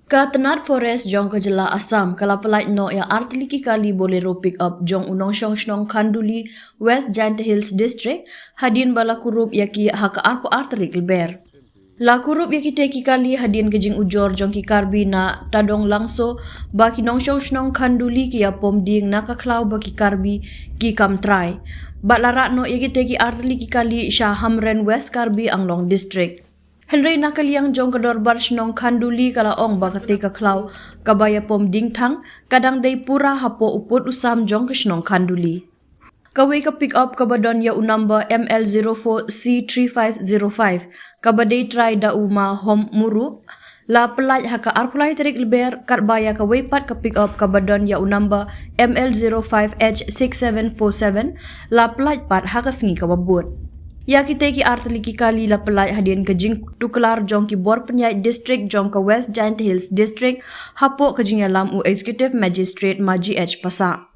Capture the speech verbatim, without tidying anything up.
Ka tnat Forest jong ka jylla Assam ka la pyllait noh ïa artylli ki kali Bolero pickup jong u nongshong shnong Khanduli, West Jaintia Hills District, hadien ba la kurup ïa ki ha ka arphew ar tarik Lber. La kurup ïa kitei ki kali hadien ka jingujor jong ki Karbi na Tadonglangso ba ki nongshong shnong Khanduli ki ïa pom dieng na ka khlaw ba ki Karbi ki kam trai. Bad la rah noh ïa kitei ki artylli ki kali sha Hamren, West Karbi Anglong District. Hynrei na ka liang jong ka dorbar shnong Khanduli ka la ong ba katei ka khlaw kaba ïa pom dieng thang ka dang dei pura hapoh u pud u sam jong ka shnong Khanduli. Kawei ka pickup kaba don ïa u number M L zero four C three five zero five kaba dei trai da u Ma Hom Muru la pyllait ha ka arphew lai tarik Lber, katba ïa kawei pat ka pickup kaba don ïa u number M L zero five H six seven four seven la pyllait pat ha ka sngi kaba bud. Ïa kitei ki artylli ki kali la pyllait hadien ka jingtuklar jong ki bor pynïaid district jong ka West Jaintia Hills District hapoh ka jingïalam u Executive Magistrate Ma G H Passah.